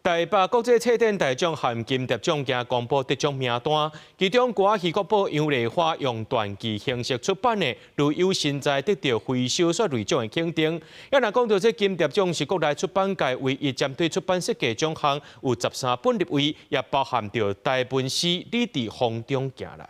台北國際冊展大獎和金蝶獎今公布得獎名單，其中歌仔戲國寶楊麗花用傳記形式出版的《如有神在》得著非小說類獎的肯定。啊，若講到這金蝶獎是國內出版界唯一針對出版設計獎項，有13本入圍，也包含著台文詩《你佇風中行來》。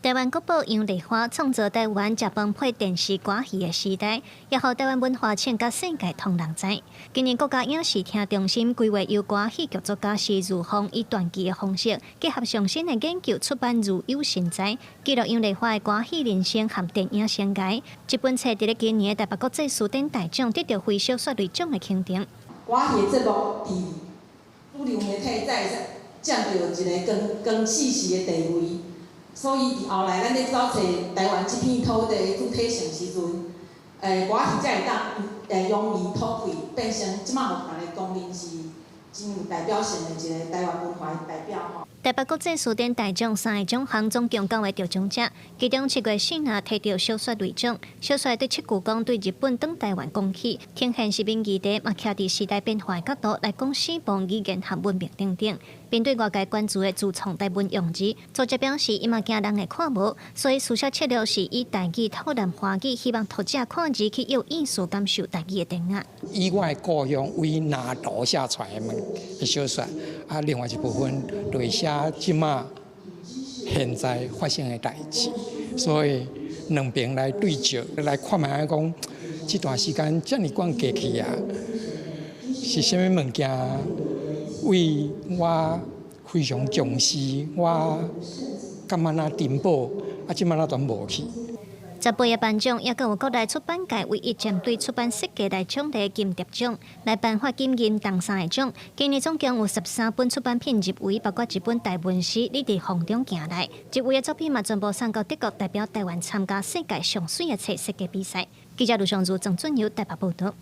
台灣國寶楊麗花創造台灣食飯配電視歌戲的時代，也予台灣文化唱甲世界通人知。今年國家影視聽中心規劃由歌戲劇作家施如鳳以傳記的方式，結合上新的研究出版《如有神在》，記錄楊麗花的歌戲人生和電影生涯。這本冊佇咧今年的台北國際書展大獎得著非小說類獎的肯定。歌戲的節目佇主流媒體才會佔著一个光光四時的地位。所以佇後來，咱咧走揣台灣這片土地的主體性時陣，歌仔戲才會當揚眉吐氣，變成這馬予大家公認是真有代表性的一个台灣文化的代表吼。台北國際書展大獎三个獎項總共九个得獎者，其中7月4日提著小說類獎。小說對七舅公對日本轉台灣講起，呈現殖民議題，嘛徛佇時代變化的角度來講死亡語言和文明等等。面對外界關注的自創台文用字，作者表示，伊嘛驚人會看無，所以書寫策略是以台語套南華語，希望讀者看字去有意思感受台語的典雅。以我的故鄉為拿圖寫出來的物小說，啊，另外一部分就是寫這馬現在發生的代誌，所以兩邊來對照來看覓講，這段時間遮爾久過去啊，是啥物物件為我非常重視，我感覺若珍寶，啊，這馬若全無去。18個頒獎，也閣有國內出版界唯一針對出版設計來獎的金蝶獎，來頒發金銀銅三個獎。今年總共有13本出版品入圍，包括一本台文詩《你佇風中行來》。入圍的作品嘛，全部送到德國代表台灣參加世界上媠的冊設計比賽。記者盧尚如、鄭俊友台北報導。